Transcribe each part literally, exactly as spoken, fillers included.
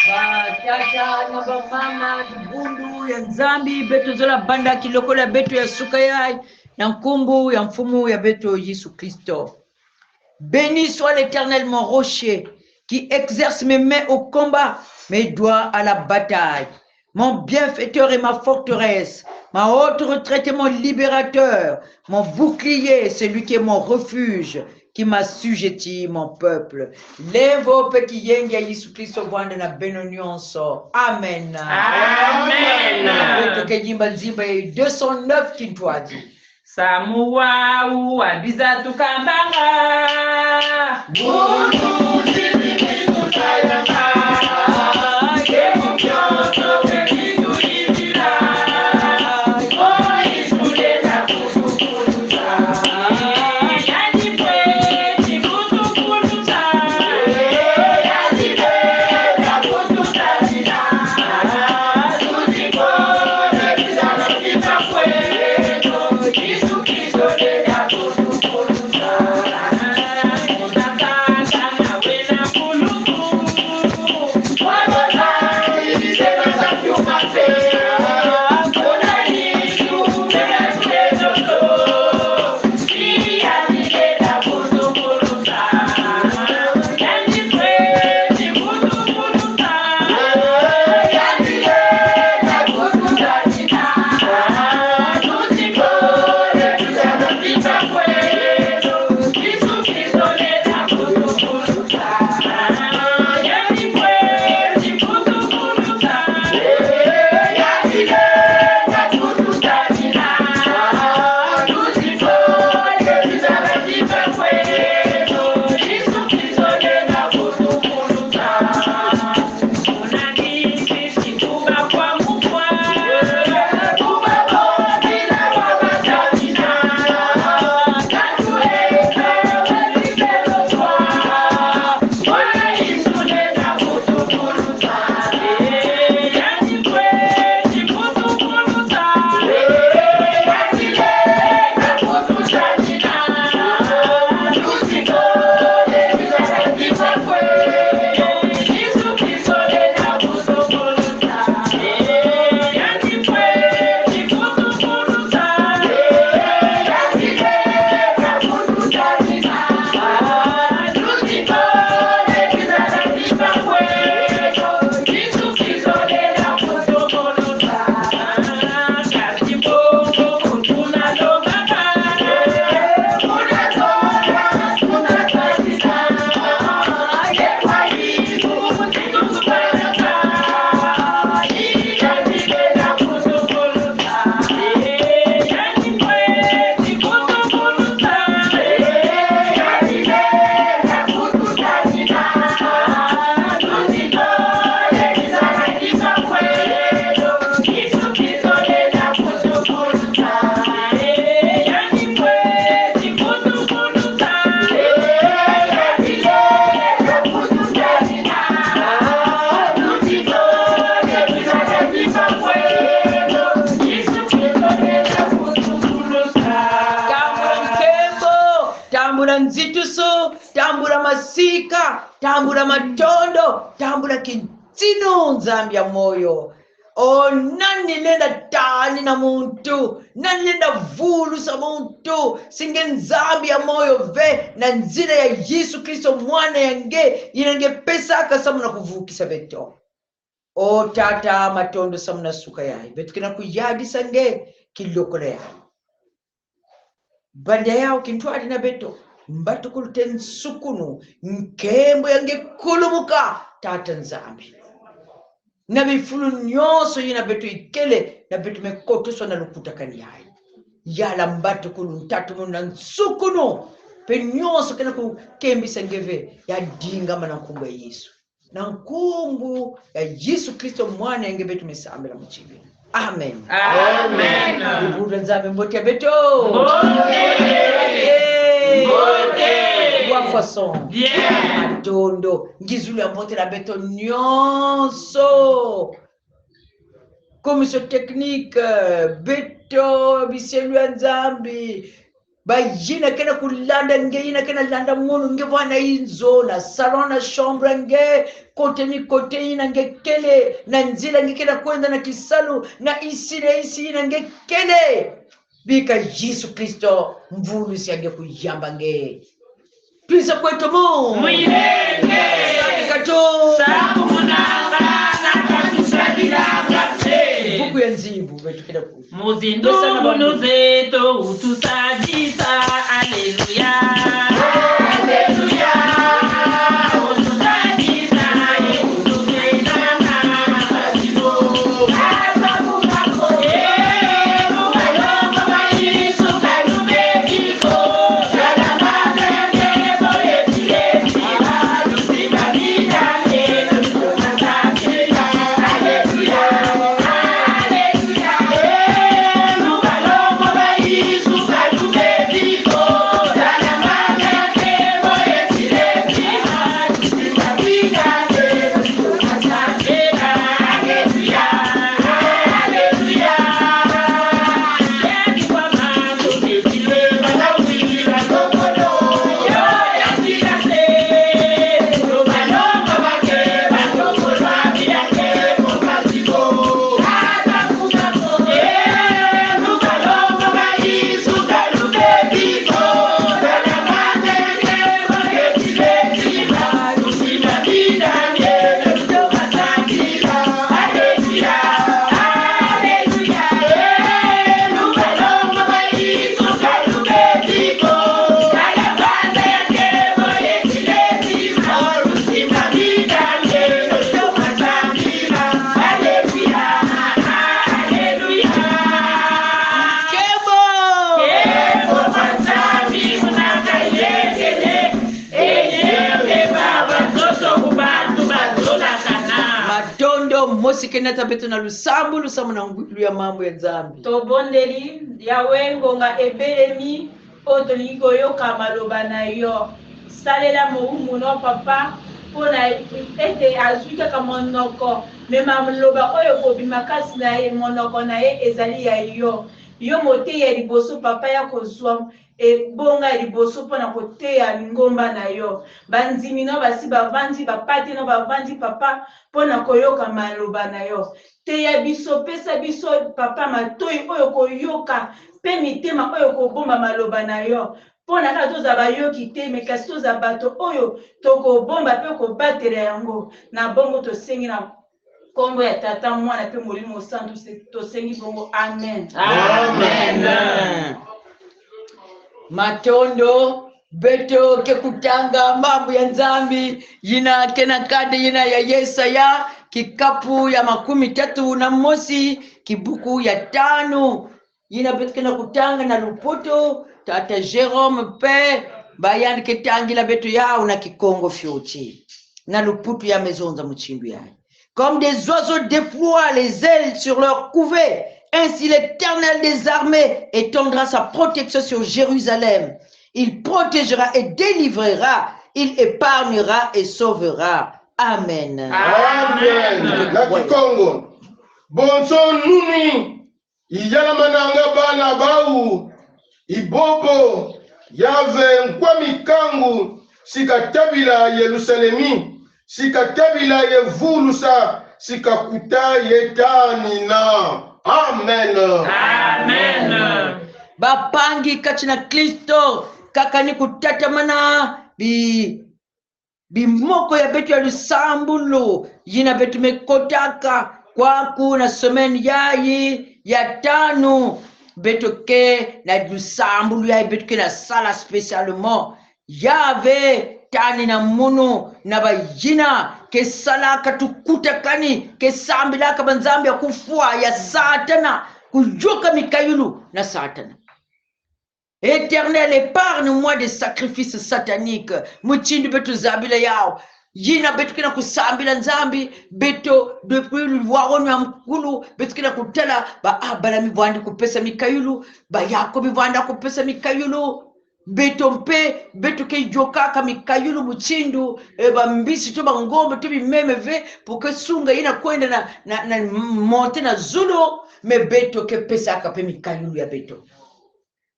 Batata na bamama, dibundu ya Nzambi, beto zola banda kilokolo ya beto ya suka yai, na nkumbu ya Mfumu ya beto Yesu Kristo. Béni soit l'Éternel, mon rocher, qui exerce mes mains au combat, mes doigts à la bataille. Mon bienfaiteur et ma forteresse, ma haute retraite et mon libérateur, mon bouclier, celui qui est mon refuge, qui m'assujettit mon peuple. Levô peki yeng ya Yesu Kristo banda na beno nyonso. Amen. Amen. Beto kayimba nzimba ya deux cent neuf, kintwadi. Samuwa uwa biza tukambanga. Tambula nkembo, tambula nzitusu, tambula masika, tambula matondo, tambula kintinu, Nzambi ya moyo. O nani lenda tani na muntu, nani lenda vulusa muntu, singe Nzambi ya moyo ve, na nzila ya Yesu Kristo mwana ya nge, ina nge pesaka samu na kuvukisa beto. O Tata, matondo samu na suka yai. Beto kena kuyadisa nge kilokolo yai. Banda yaw kintwadi na beto, mbatukulu ten sukunu, nkembo ya nge kulumuka, Tata Nzambi. Na bifulu nyonso ina beto ikele, na beto mekotoso na lukuta kani yai. Yala mbatukulu, ntatumu na nsukunu, pe nyonso kena kukembisa nge ve, ya dinga mana nkumbu ya Yesu. Na nkumbu ya Yesu Kristo mwana ya nge beto mesambila mu tibi. Amen. Amen. Dibundu ya Nzambi, mbote ya beto. Mbote. Mbote. Wa façon. Bien. Matondo. Ngizulu ya mbote na beto nyonso. Commission technique, beto, biselu ya Nzambi. Ba yina kena kulanda nge, yina kena landa munu nge, bwana inzo, na salon, na chambre nge, kote ni kote yina nge kele, na nzila nge kena kwenda na kisalu, na isi na isi yina nge kele. Bika Yesu Kristo, mvulusi ya nge kuyamba nge. Twiza kwetu mu. Mwirenge. Katu. Sabu munanga, na katu sabila kate. Buku ya nzimbu, betu kila ku. Muzindu munu zeto utusadisa, aleluya. Aleluya. Utusadisa, utusadisa. Matondo mosi kena ta beto na lusambu, lusambu na ngwilu ya mambu ya Nzambi. Tobondeli, Yawe, ngonga ebelemi, oyo tolingi koyoka maloba na yo. Salela mowumu no, Papa, pona ete azwi kaka monoko, me maloba oyo kobima kati na ye, monoko na ye ezali ya yo. Yo moteya liboso, Papa, ya kozwa ebonga liboso pona koteya lingomba na yo. Bandimi no basi bavandi, bapate no bavandi, Papa, pona koyoka maloba na yo. Teya biso, pesa biso, Papa, matoyi oyo koyoka, pe mitema oyo kobomba maloba na yo. Pona kaka tozala bayoki te, me kasi tozala bato oyo tokobomba pe kobatela yango. Na bongo tosengi na nkombo ya Tata, Mwana pe Molimo Santu, se tosengi bongo. Amen. Amen. Matondo, beto ke kutanga mambu ya Nzambi, yina kena kadi yina ya Yesaya, kikapu ya makumi tatu na mosi, kibuku ya tanu. Yina beto kena kutanga na Lupoto, Tata Jerome pe, ba yandi ke tangila beto yau na Kikongo fioti. Na Luputu ya me zonza mutindu ya. Comme des oiseaux déploient les ailes sur leur couvée, ainsi l'Éternel des armées étendra sa protection sur Jérusalem. Il protégera et délivrera, il épargnera et sauvera. Amen. Amen. Na Kikongo. Bonso nuni iyalamananga bana bau, ibobo yave nkwami kangu, sika tabila Yerusalemi, sika tabila ye vulusa, sika kuta ye tanina. Amen. Amen. Bapangi kati na Kristo, kakani kutatamana bi bimoko ya beto ya lusambulu, yina beto me kotaka kwaku na semaine yayi ya tanu, beto ke na lusambulu yayi, beto ke na sala spécialement. Yave tanina munu na bayina ke salaka tukutakani, ke sambilaka banzambi ya kufwa, ya Satana, kuyoka mikayulu na Satana. Éternel, épargne-moi des sacrifices sataniques. Mutindu beto zabila yau. Yina beto kena kusambila Nzambi, beto depuis luwawanu ya mkulu, beto kena kutala, ba Abraham bivwandi kupesa mikayulu, ba Yakob bivwanda kupesa mikayulu. Beto mpe, beto ke yokaka mikayulu mutindu, e, bambisi to bangombe to bimeme ve, pour que sunga yina kwenda na, na, na monter na zulu, mais beto ke pesaka mpe mikayulu ya beto.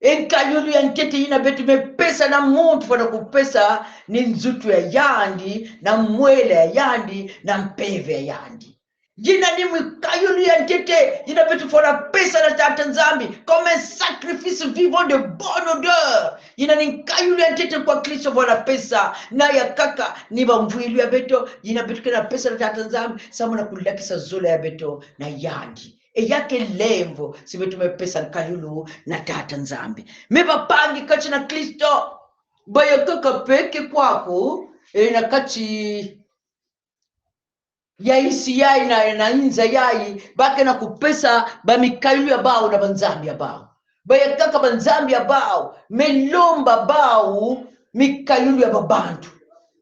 E nkayulu ya ntete yina beto mepesa na muntu, fwana kupesa ni nzutu ya yandi, na mwela ya yandi, na mpeve ya yandi. Yina ni nkayulu ya ntete yina beto fwana pesa na Tata Nzambi, comme un sacrifice vivant de bonne odeur. Yina ni nkayulu ya ntete kwa Kristo fwana pesa, na ya kaka ni bamvwilu ya beto, yina beto kena pesa na Tata Nzambi, samu na kulakisa zola ya beto na yandi. E yake lemvo si beto mepesa nkayulu na Tata Nzambi. Me bampangi kati na Kristo, ba ya kaka peke kwaku, e na kati ya isi yayi na, na inza yayi, ba kena kupesa ba mikayulu ya bawu na banzambi ya bawu. Ba ya kaka banzambi ya bawu melomba bawu mikayulu ya babantu.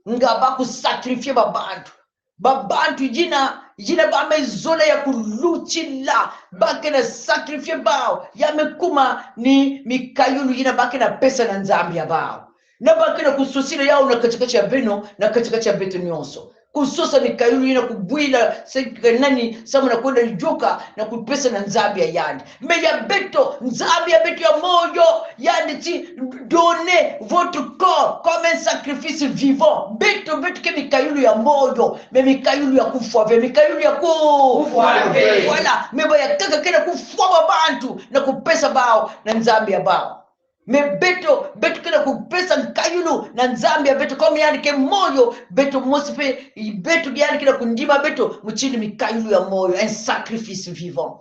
Nga ba kusacrifier babantu. Babantu yina, yina ba mezola ya kulutila, ba kena sacrifier bawu, ya mekuma ni mikayulu yina ba kena pesa na nzambi ya bawu. Na ba kena kusosila yawu na katikati ya beno, na katikati ya beto nyonso. Kusosa mikayulu yina kubwila se kenani, samu na kwenda yoka na kupesa na nzambi ya yandi. Me ya beto, nzambi ya beto ya moyo, yandi ti, donnez votre corps comme un sacrifice vivant. Beto, beto ke mikayulu ya moyo, me mikayulu ya kufwa ve, mikayulu ya ku-, kufwa ve. Voilà, me ba ya kaka kena kufwa babantu, na kupesa bawu na nzambi ya bawu. Me beto, beto kena kupesa nkayulu na nzambi ya beto, comme yandi ke moyo, beto mosi pe, beto yandi kena kundima beto mutindu mikayulu ya moyo, un sacrifice vivant.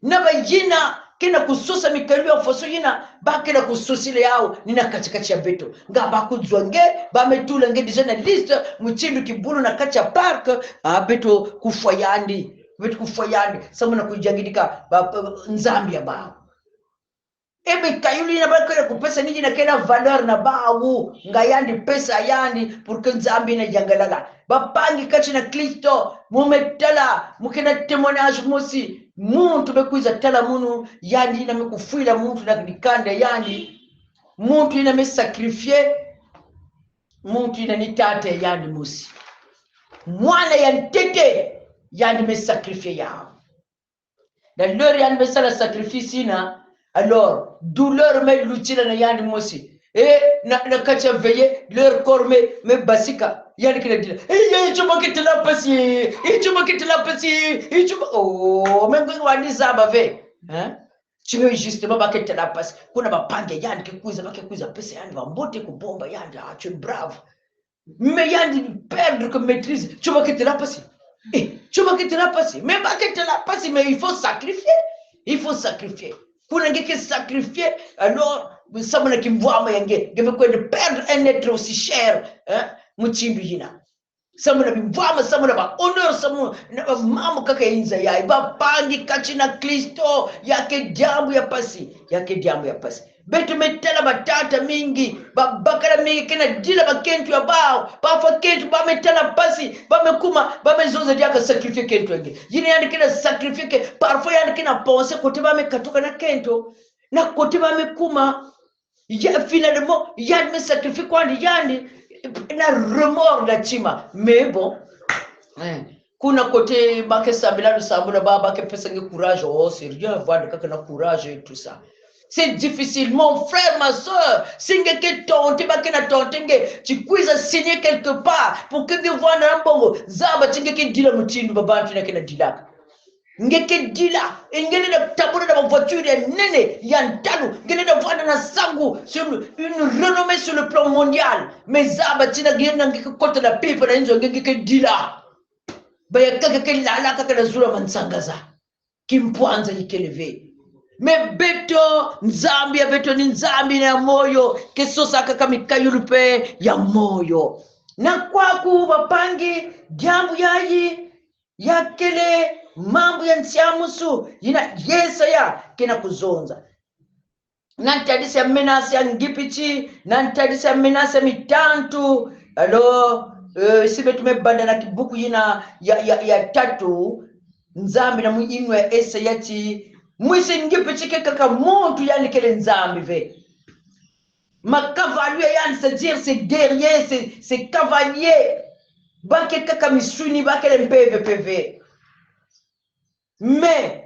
Na ba yina kena kusosa mikayulu ya faso yina, ba kena kusosila yawu ni na katikati ya beto. Nga ba kuzwa nge, ba metula nge déjà na liste, mutindu kibulu na kati ya parc, a beto kufwa yandi, beto kufwa yandi, samu na kuyangidika ba, ba, nzambi ya bawu. E mikayulu yina ba kena kupesa ni yina kena valeur na bawu, nga yandi pesa yandi, pour que nzambi na yangalala. Bampangi kati na Kristo, mu metala, mu kena témoignage mosi, muntu mekwiza tala munu, yandi yina mekufwila muntu na dikanda yandi, muntu yina mesacrifier, muntu yina ni tata yandi mosi. Mwana ya ntete, yandi mesacrifier yawu. Na l'heure yandi mesala sacrifice yina, alors, douleur melutila na yandi mosi. E, na, na kati ya veillée, l'heure corps me, mebasika, yandi kena dila. E, e, coma ke tala pasi, e, coma ke tala pasi, e, coma, oh, me ngwani zaba ve. Hein? Tinga justement ba ke tala pasi. Kuna bampangi yandi ke kwiza, ba ke kwiza pesa yandi bambote kubomba yandi, ah, tu es brave. Mais yandi perdre ke maîtrise. Coma ke tala pasi. Eh, coma ke tala pasi. Mais ba ke tala pasi, mais il faut sacrifier. Il faut sacrifier. Kuna nge ke sacrifier, alors, samu na kimvwama ya nge, nge mekwenda perdre un être aussi cher, hein, mutindu yina. Samu na bimvwama, samu na ba honneur, samu na ba mambu kaka ya inza yayi. Bampangi kati na Kristo, ya ke diambu ya pasi, ya ke diambu ya pasi. Beto metala batata mingi, babakala mingi, kena dila bakento ya bawu, parfois kento ba metala pasi, ba mekuma, ba mezonza diaka sacrifier kento ya nge. Yina yandi kena sacrifier ke, parfois yandi kena penser côté ba mekatuka na kento, na côté ba mekuma. Ya, finalement, yandi mesacrifier kwandi yandi, na remords na tima. Mais bon, hein. Kuna côté ba ke sambila lusambulu, ba, ba ke pesa nge courage, oh, c'est rien à voir de kaka na courage et tout ça. C'est difficile, mon frère, ma sœur. Si nge ke tenter, ba kena tenter nge, ti kwiza signer quelque part, pour que nge vwanda na mbongo, zaba ti nge ke dila mutindu babantu yina kena dilaka. Nge ke dila, e nge lenda tambula na ba voiture ya nene, ya ntalo, nge lenda vwanda na sangu, sur une renommée sur le plan mondial. Mais zaba ti na nge na nge ke kota na pipa na inzo nge, nge ke dila. Ba ya kaka ke lala kaka na zula mansanga za. Kimpwanza ikele ve. Mais beto, Nzambi ya beto ni Nzambi na ya moyo, ke sosa kaka mikayulu pe ya moyo. Na kwaku bampangi, diambu yayi, ya kele mambu ya nsiamusu yina Yesaya kena kuzonza. Na ntadisi ya menace ya Ngipiti, na ntadisi ya menace ya mitantu. Alors, euh, si beto mebanda na kibuku yina ya, ya, ya tatu, Nzambi na mu inwe Yesaya ti, mwisi Ngipiti ke kaka muntu, yandi kele Nzambi ve. Makavalu ya yandi, c'est-à-dire ses guerriers, ses, ses cavaliers, ba ke kaka misuni, ba kele mpeve peve. Mais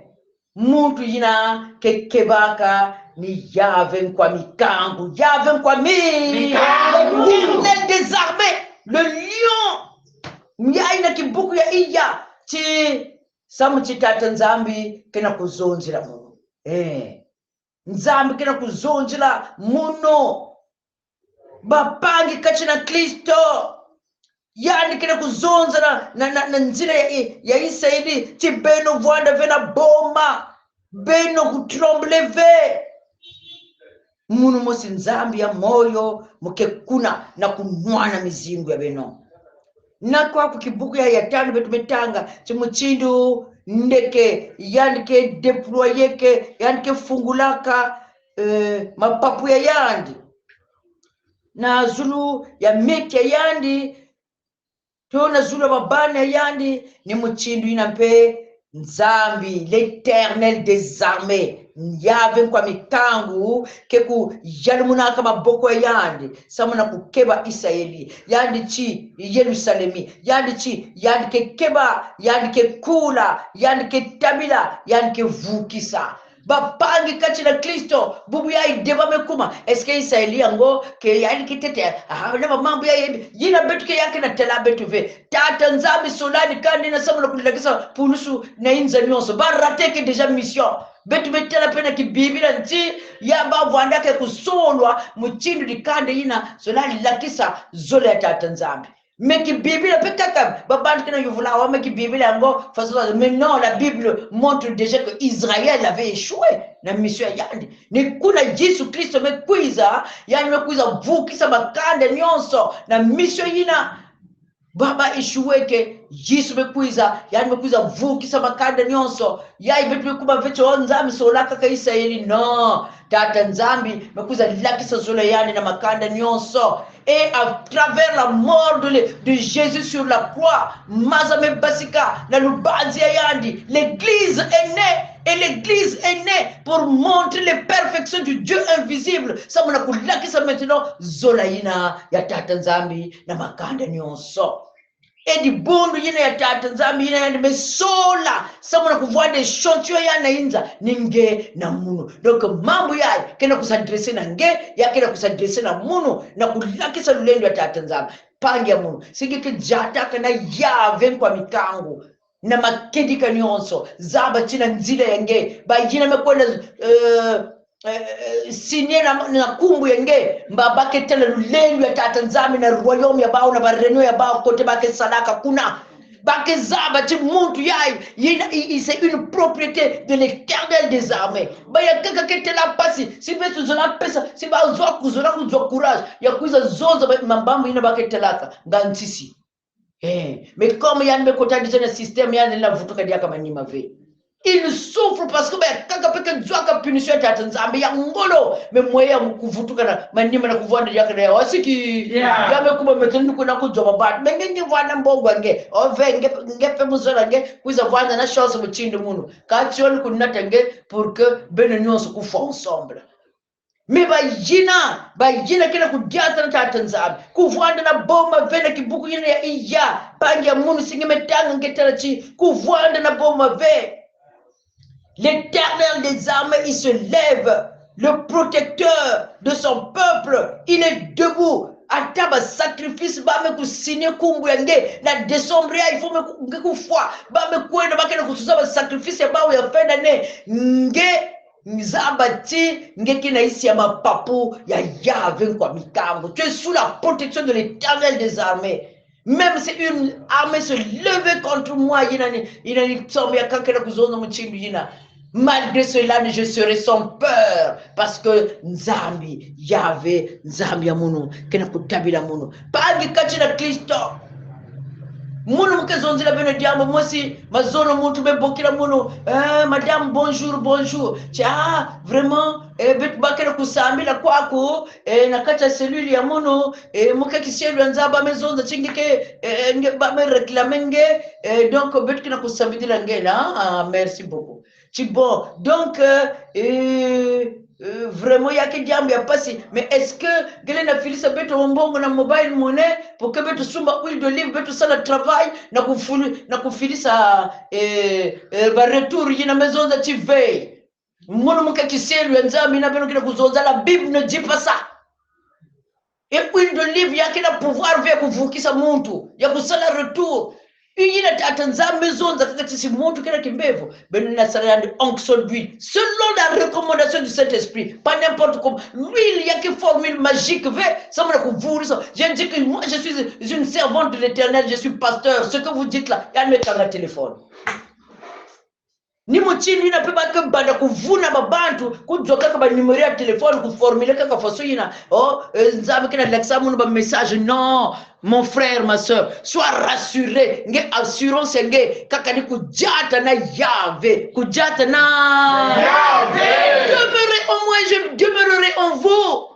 muntu yina ke kebaka ni Yahvé Nkwamikangu. Yahvé Nkwami. Mikangu. L'Éternel des armées, le lion. Myayi na kibuku ya iya, ti samu ti Tata Nzambi kena kuzonzila muno. Eh. Nzambi kena kuzonzila muno. Bapangi kati na Kristo. Yandi kena kuzonza na, na, na, na nzila ya, ya Israeli, ti beno vwanda ve na boma, beno ku tremble ve. Muno mosi Nzambi ya moyo, muke kuna na kunwana mizingu ya beno. Na kwa ku kibuku ya, ya tano beto metanga, ti mutindu ndeke, yandi ke déployer ke, yandi ke fungulaka, eh, mapapu ya yandi. Na zulu ya meti ya yandi, to na zulu ya mabani ya yandi, ni mutindu yina mpe Nzambi, l'Éternel des armées, Yahvé Nkwamikangu, ke kuyalmunaka maboko ya yandi, samu na kukeba Israeli, yandi ti Yerusalemi, yandi ti, yandi ke keba, yandi ke kula, yandi ke tabila, yandi ke vukisa. Bapangi kati na Kristo, bubu ya ideba me kuma. Est-ce que Israeli yango, ke yandi ke tete, ah, na mamambu ya yebi. Yina beto ke ya kena tala beto ve. Tata Nzambi sola ni kanda yina samu na kulakisa pulusu na inza nyonso. Ba raté ke déjà mission. Beto metala pe na ki Bibila nti, ya ba vwanda ke kusolwa, mutindu di kanda yina, sola lakisa, zola ya Tata Nzambi. Me ki Bibila pe kaka, ba bandi kena yuvula, wa me ki Bibila yango, façon, mais non, la Bible montre déjà que Israël avait échoué na mission ya yandi. Ni kuna Yesu Kristo me kwiza, yandi me kwiza vukisa makanda nyonso na mission yina. Ba ba échoué ke, Yesu me kwiza, yandi me kwiza vukisa makanda nyonso. Ya ibeto me kuma ve ti o Nzambi sola kaka Israeli, non. Tata Nzambi me kwiza lakisa zola ya yandi na makanda nyonso. Et à travers la mort de, de Jésus sur la croix, maza me basika na lubanzi ya yandi, l'Église est née. Et l'Église est née pour montrer les perfections du Dieu invisible. Samu na kulakisa maintenant zola yina ya Tata Nzambi na makanda nyonso. E dibundu yina ya Tata Nzambi yina yandi me sola, samu na kuvwanda échantillon ya yina inza, ni nge na muno. Donc, mambu ya, kena ku s'adresser na nge, ya kena ku s'adresser na muno, na kulakisa lulendo ya Tata Nzambi. Pangi ya muno. Singi ke jataka na Yahvé Nkwamikangu. Na makedika nyonso. Zaba ti na nzila ya nge. Ba yina me kwenda, eh, eh, signer na, na nkumbu ya nge, mba ba ketala lulendo ya Tata Nzambi na royaume ya baho na ba réunion ya baho kote ba kesalaka kuna. Ba kezaba ti muntu ya, yina, i, i, c'est une propriété de l'Éternel des armées. Ba ya kaka ketala pasi, si beto zola pesa, si ba zola ku, zola ku, zola courage ya kwiza zonza ba, mambu yina ba ketalaka, nga ntisi. Eh, mais comme yandi me kota déjà na système yandi, na vutuka diaka manima ve. Il souffre parce que ba ya kaka pe ke zoaka punition ya Tata Nzambi ya ngolo, mais mwe ya kuvutuka na manima na kuvwanda diaka na ya wasiki. Yeah. Ya me kuma me tenu kuna kuzoba bat. Mais nge nge vwanda mbongo nge, o ve nge, nge pe muzola nge, kwiza vwanda na chance mutindu muno. Ka tioni kunata nge pour que beno nyonso kufwa ensemble. Mais ba yina, ba yina kena kudiata na Tata Nzambi. Kuvwanda na boma ve na kibuku yina ya iya. Pangi ya muno, singi me tanga nge tala ti, kuvwanda na boma ve. L'Éternel des armées, il se lève, le protecteur de son peuple, il est debout. Ata ba sacrifice ba me kusigner nkumbu ya nge, na décembre ya, il faut me ku-, nge kufwa. Ba me kwenda, ba kena kusuza ba sacrifice ya baho ya fin d'année. Nge, nge zaba ti nge kena isi ya mapapu ya Yahvé Nkwamikangu. Tu es sous la protection de l'Éternel des armées. Même si une armée se levait contre moi, yina ni, yina ni psaume ya kaka kena kuzonza mutindu yina. Malgré cela, je serai sans peur, parce que Nzambi, Yahvé, Nzambi ya muno, kena kutabila muno. Pangi kati na Kristo. Muno muke zonzila beno diambu mosi, mazono muntu me bokila muno, eh, madame, bonjour, bonjour. Ti, ah, vraiment, eh, beto ba kena kusambila kwaku, eh, na kati ya cellule ya muno, eh, muke ki cellule ya nza ba me zonza ti nge ke, eh, nge ba me réclamer nge, eh, donc beto kena kusambidila nge na, ah, merci beaucoup. Ti bon, donc, euh, euh, euh, vraiment, ya ke diambu ya pasi. Mais est-ce que nge le na filisa beto mbongo na mobile money pour que beto sumba huile d'olive, beto sala travail, na kufulu-, na kufilisa, eh, eh, ba retour yina? Me zonza ti ve. Mono mo kakiselo ya Nzambi na beno kena kuzonza, la Bible ne dit pas ça. E huile d'olive ya kena pouvoir ve ya kuvukisa muntu, ya kusala retour. Ina tata Nzambi zonza kaka tisi muntu kena kimbevo, beno na sala yandi onction d'huile. Selon la recommandation du Saint-Esprit, pas n'importe comment. L'huile ya ki formule magique ve, ça m'a kuvurisa. Je dis que moi, je suis une servante de l'Éternel, je suis pasteur. Ce que vous dites là, ya me kanga téléphone. Ni mo tini na pe ba ke banda kuvuna ba bantu, kuzoka kaka ba numéro ya téléphone, ku formuler kaka façon ina. Oh, eh, Nzambi kena lakisa mono ba message. Non, mon frère, ma sœur, sois rassuré. Nge assurance nge, kaka ni kujata na Yahweh. Kujata na Yahweh. Demeurez en moi, je demeurerai en vous.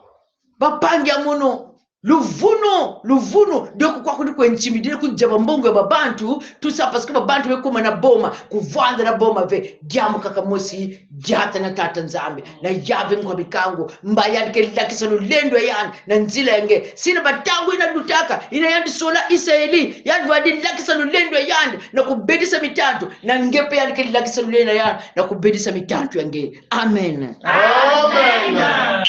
Ba pangia mono. Luvunu, luvunu. Donc, kwa kuni ku intimider, kujaba mbongo ya ba bantu, tout ça parce que ba bantu we kuma na boma, kuvanda na boma ve, diambu kaka mosi, jata na tata Nzambi, na Yahweh Nkwami kangu, mba yandi ke lakisa lulendo ya yandi, na nzila ya nge. Sina ba tangu ina lutaka, ina yandi sola Israeli, yandi vadi lakisa lulendo ya yandi, na kubedisa mitantu, na nge pe yandi ke lakisa lulendo ya yandi, na kubedisa mitantu ya nge. Amen. Amen.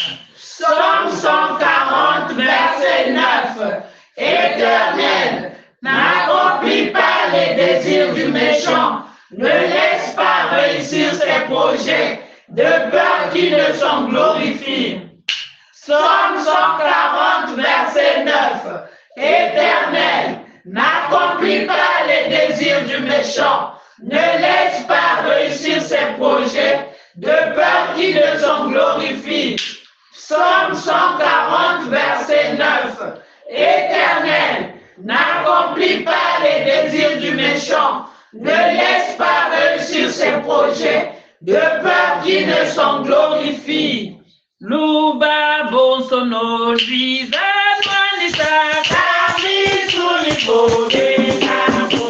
Psaume cent quarante, verset neuf. Éternel, n'accomplis pas les désirs du méchant, ne laisse pas réussir ses projets, de peur qu'il ne s'en glorifie. Psaume cent quarante, verset neuf. Éternel, n'accomplis pas les désirs du méchant, ne laisse pas réussir ses projets, de peur qu'il ne s'en glorifie. Psaume cent quarante, verset neuf. Éternel, n'accomplis pas les désirs du méchant, ne laisse pas réussir ses projets, de peur qu'il ne s'en glorifie. Luba bonsono luiza manisa kami suli boge na bo.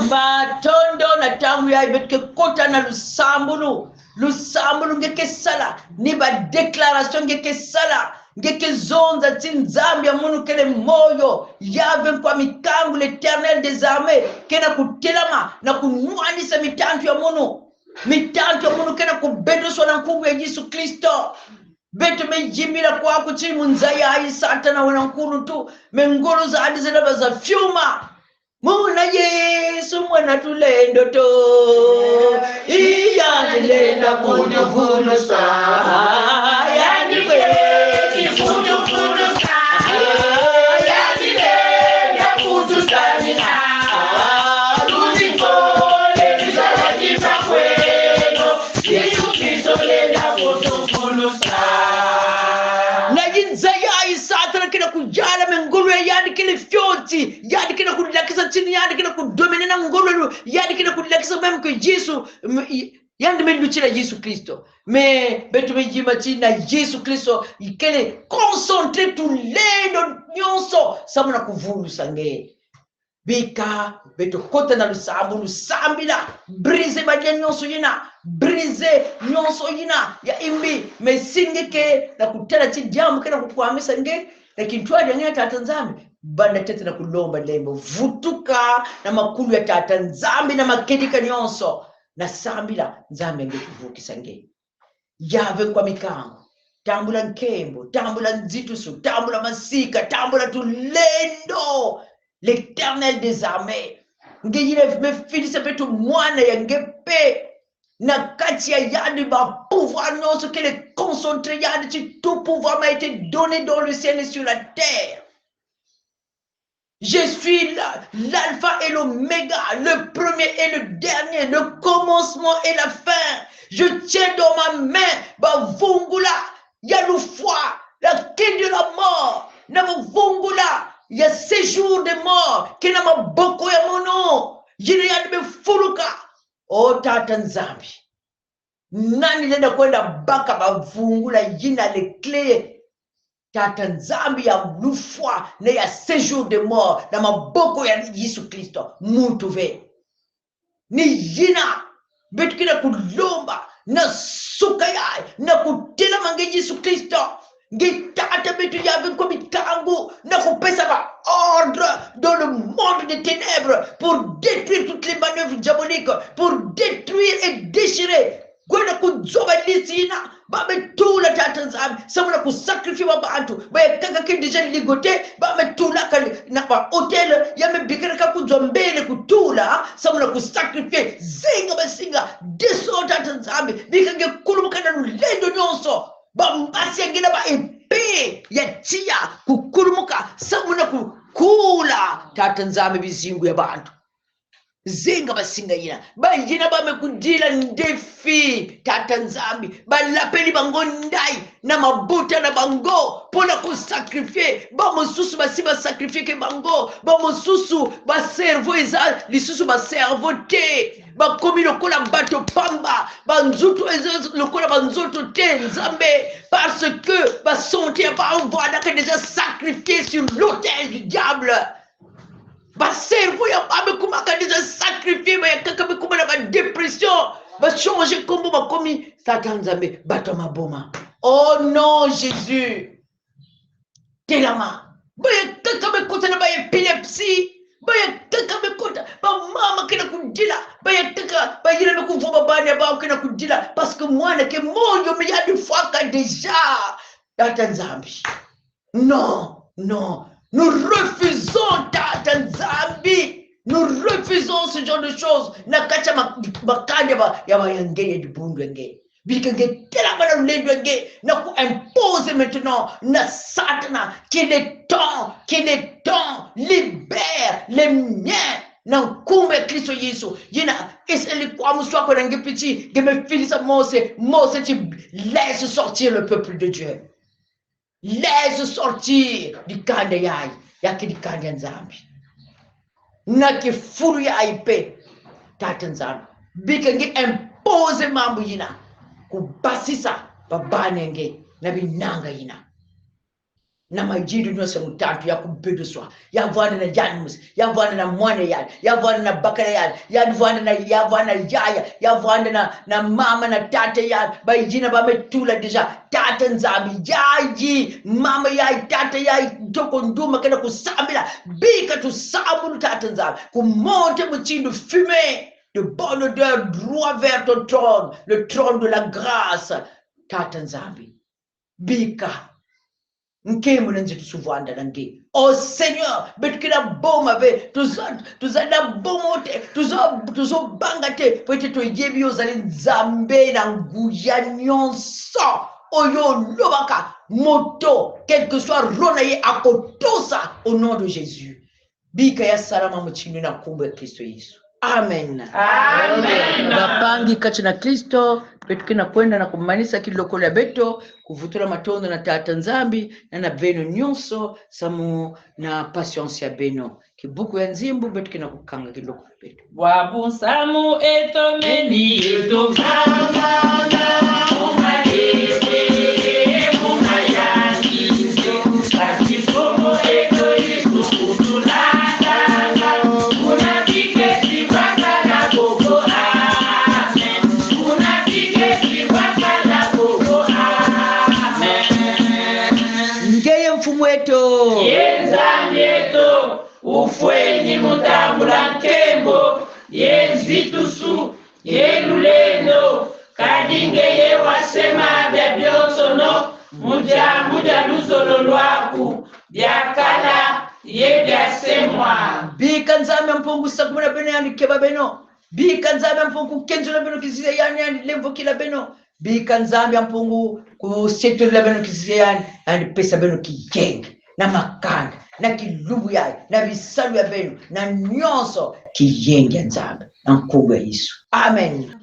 Matondo na ntangu ya, e beto ke kota na lusambulu. Lusambulu nge ke sala, ni ba déclaration nge ke sala, nge ke zonza ti Nzambi ya mono kele moyo, Yahweh Nkwami kangu, l'Éternel des armées, kena kutelama na kunwanisa mitantu ya mono. Mitantu ya mono kena kubedoswa na nkumbu ya Yesu Kristo. Beto me yimbila kwaku ti mu nza yayi Satana wena nkulu ntu, me ngolo zandi zena ba za fyuma. Muna Yesu mwana tulendo to. Iyandi lenda kutuvulusa. Yandi kwe kutuvulusa. Yandi lenda kutusanina. Luzi kole bizala kifa kweno. Yesu Kristo lenda kutuvulusa. Na yi nza yayi Satana kena kuyala me ngolo yandi kele fyoti, yandi kena kulakisa tini, yandi kena kudomine na ngolo, yandi kena kulakisa même que Yesu, m-, i-, Yandi me lutila Yesu Kristo. Mais beto me yima tina Yesu Kristo, ikele concentré tulendo nyonso, samu na kuvulusa nge. Bika beto kota na lusambu, lusambila, brisé madia nyonso yina, brisé nyonso yina ya imbi, me singi ke na kutela ti diambu ke na kukwamisa nge, lakini twadi nge ya Tata Nzambi, banda tete na kulomba lembo, vutuka na makulu ya Tata Nzambi na makedika nyonso, na sambila Nzambi nge kuvukisa nge. Yave kwa mikango. Tambula nkembo, tambula nzitusu, tambula masika, tambula tulendo. L'Éternel des armées. Nge yina me filisa beto mwana ya nge pe. Na kati ya yandi ba pouvoir nyonso kele concentré yandi ti tout pouvoir m'a été donné dans le ciel et sur la terre. Je suis là, l'alpha et l'oméga, le premier et le dernier, le commencement et la fin. Je tiens dans ma main, ba vungula, ya lufwa, la clé de la mort, na ba vungula, ya séjour des morts, ke na maboko ya mono, yina yandi me fuluka. O Tata Nzambi. Nani lenda kwenda baka ba vungula yina, le clé, Tata Nzambi, ya lufwa, na ya séjour des morts, na maboko ya Yesu Kristo, muntu ve. Ni yina, beto kina kulomba, na suka ya, na kutelama nge Yesu Kristo. Nge Tata, beto yave kwa mikango, na kupesa ba ordre dans le monde des ténèbres pour détruire toutes les manœuvres diaboliques, pour détruire et déchirer. Kwenda kuzoba lisi yina, ba me tula Tata Nzambi, samu na kusacrifier ba bantu, ba ya kaka ke déjà ligoté, ba me tula ka na ba hôtel, ya me bikira ka kuzo mbele kutula, samu na kusacrifier, zinga ba zinga, deso Tata Nzambi, bika nge kulumuka na lulendo nyonso, ba mbasi ya nge na ba épée ya tiya, kukulumuka, samu na kukula, Tata Nzambi, bizingu ya bantu. Zinga ba zinga yina. Ba yina ba me kudila ndefi, Tata Nzambi. Ba lapeli bango ndai na mabuta na bango, pona kusacrifier. Ba mosusu basi ba sacrifier ke bango. Ba mosusu ba cerveau eza lisusu ba cerveau te. Ba komi lokola bato pamba. Ba nzoto eza lokola ba nzoto te, Nzambi. Parce que ba santé ya ba vwandaka déjà sacrifié sur l'autel du diable. Ba cerveau ya ba me kumaka déjà sacrifié, ba ya kaka me kuma na ba dépression, ba changé kombo, ba komi, Tata Nzambi, bato ya maboma. Oh non, Jésus. Telama. Ba ya kaka me kota na ba épilepsie. Ba ya kaka me kota. Ba mama kena kudila. Ba ya kaka, ba yina me kuvo ba bana ba kena kudila. Parce que mwana ke moyo me ya difwaka déjà. Tata Nzambi. Non, non. Nous refusons, Tata Nzambi. Nous refusons ce genre de choses. Na kati ya ma-, makanda ya ba, ya ba ya nge, ya dibundu ya nge. Bika nge telama na lulendo ya nge. Na ku imposer maintenant na Satana qu'il est temps, qu'il est temps. Libère les miens. Na nkumbu ya Kristo Yesu. Yina, isa li kwa muswa ko na nge piti, nge me filisa Mose, Mose ti laisse sortir le peuple de Dieu. Laisse sortir dikanda yayi, ya ke dikanda ya Nzambi. Na kifulu yayi pe, Tata Nzambi. Bika nge imposer mambu yina. Kubasisa ba bana ya nge na binanga yina. Na mayidu no se mutantu ya kubeduswa. Ya vwanda na Janus, ya vwanda na mwana yandi, ya vwanda na bakala yandi, ya vwanda na, ya vwanda na yaya, ya vwanda na, na mama na tata yandi, ba yina ba me tula déjà, Tata Nzambi, yayi, mama yayi, tata yayi, toko nduma kena kusambila, bika tusambulu Tata Nzambi, kumonte mutindu fumée, de bonne odeur, droit vers ton trône, le trône de la grâce, Tata Nzambi. Bika nkembo na nzitusu vwanda na nge. Oh Seigneur, beto kena boma ve, tuza, tuza na boma te, tuza, tuza banga te, pwete tuyebi ozali Nzambi na nguya nyonso. Oyo lobaka moto, quel que soit rôle na ye, akotosa, au nom de Jésus. Bika ya salama mutindu na nkumbu ya Kristo Yesu. Amen. Amen. Bapangi kati na Kristo, beto kena kwenda na kumanisa kilokolo ya beto, kuvutula matondo na Tata Nzambi, na na beno nyonso, samu na patience ya beno. Kibuku ya nzimbu, beto kena kukanga kilokolo ya beto. Bwa bu nsamu eto meni eto. Kweni mu tambula nkembo, ye nzitusu, ye lulendo, kadi nge ye wasema bya byonsono, mu dyambu dya luzolo lwaku, byakala ye byasemwa. Bika Nzambi a Mpungu sakumuna beno yandi keba beno. Bika Nzambi a Mpungu kenzola beno ki nzizia yandi, yandi lemvokila beno. Bika Nzambi a Mpungu kuseturila beno ki nzizia yandi, yandi pesa beno kiyeng na makanda, na kilumbu yayi, na bisalu bya beno, na nyonso, kiyeng ya Nzambi. Na nkumbu ya Yesu. Amen.